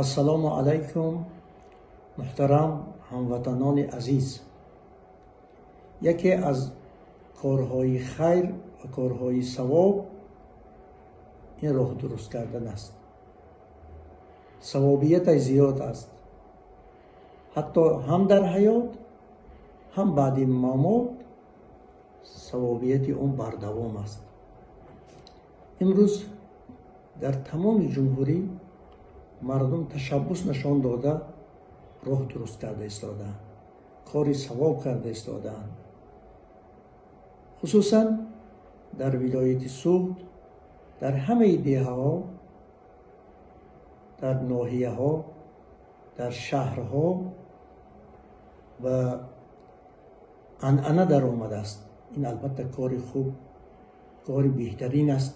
Ассалому алайкум, муҳтарам ҳамватанони азиз. Яке аз корҳои хайр ва корҳои савоб ин роҳ дуруст кардан аст. Савобияташ зиёд аст, ҳатто ҳам дар ҳаёт, ҳам баъди мамот савобияти он бардавом аст. Имрӯз дар тамоми ҷумҳурӣ мардум ташаббус нишон дода, роҳ дуруст карда истодаанд, кори савоб карда истодаанд. Хусусан дар вилояти Суғд, дар ҳамаи деҳаҳо, дар ноҳияҳо, дар шаҳрҳо ба анъана даромадааст. Ин албатта кори хуб, кори беҳтарин аст.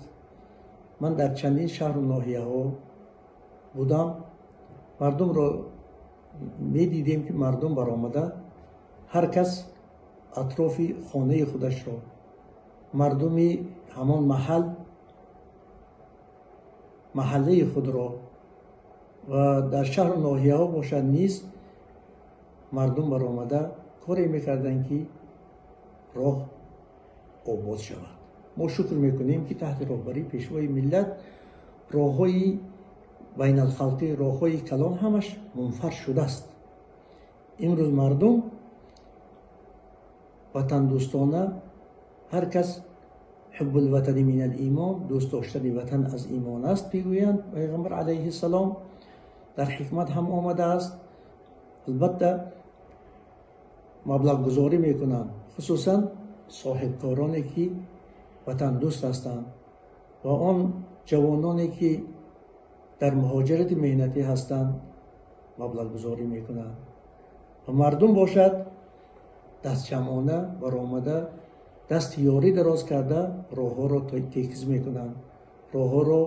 Ман дар чандин шаҳру ноҳияҳо будам, мардумро медидем, ки мардум баромада ҳар кас атрофи хонаи худашро, мардуми ҳамон маҳал, маҳаллаи худро ва дар шаҳру ноҳияҳо бошад низ мардум баромада коре мекарданд, ки роҳ обод шавад. Мо шукр мекунем, ки таҳти роҳбарии Пешвои миллат роҳҳои байналхалқӣ, роҳҳои калон ҳамаш мунфарш шудааст. Имрӯз мардум ватандӯстона, ҳар кас ҳуббул ватани минал имон, дӯст доштани ватан аз имон аст, мегӯянд Пайғамбар алайҳиссалом, дар ҳикмат ҳам омадааст. Албатта маблағгузорӣ мекунанд, хусусан соҳибкороне, ки ватандӯст ҳастанд, ва он ҷавононе, ки дар муҳоҷирати меҳнатӣ ҳастанд, маблағгузорӣ мекунанд ва мардум бошад дастҷамъона баромада, дасти ёрӣ дароз карда, роҳҳоро текиз мекунанд, роҳҳоро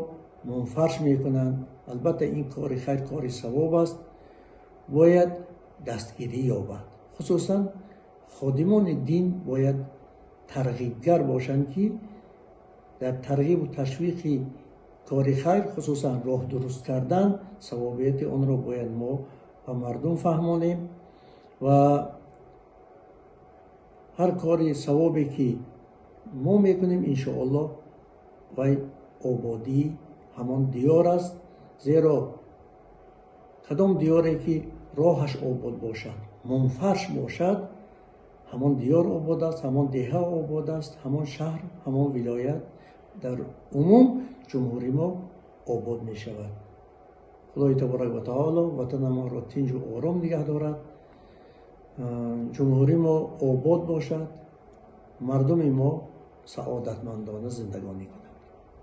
мунфарш мекунанд. Албатта ин кори хайр, кори савоб аст, бояд дастгирӣ ёбад. Хусусан ходимони дин бояд тарғибгар бошанд, ки дар тарғибу ташвиқи кори хайр, хусусан роҳ дуруст кардан, савобияти онро бояд мо ба мардум фаҳмонем ва ҳар кори савобе, ки мо мекунем, иншоаллоҳ вай ободии ҳамон диёр аст. Зеро кадом диёре ки роҳаш обод бошад, мунфарш бошад, ҳамон диёр обод аст, ҳамон деҳа обод аст, ҳамон шаҳр, ҳамон вилоят, дар умум ҷумҳурии мо обод мешавад. Худои таборак ва таоло ватанамонро тинҷу ором нигаҳ дорад, ҷумҳурии мо обод бошад, мардуми мо саодатмандона зиндагонӣ кунад.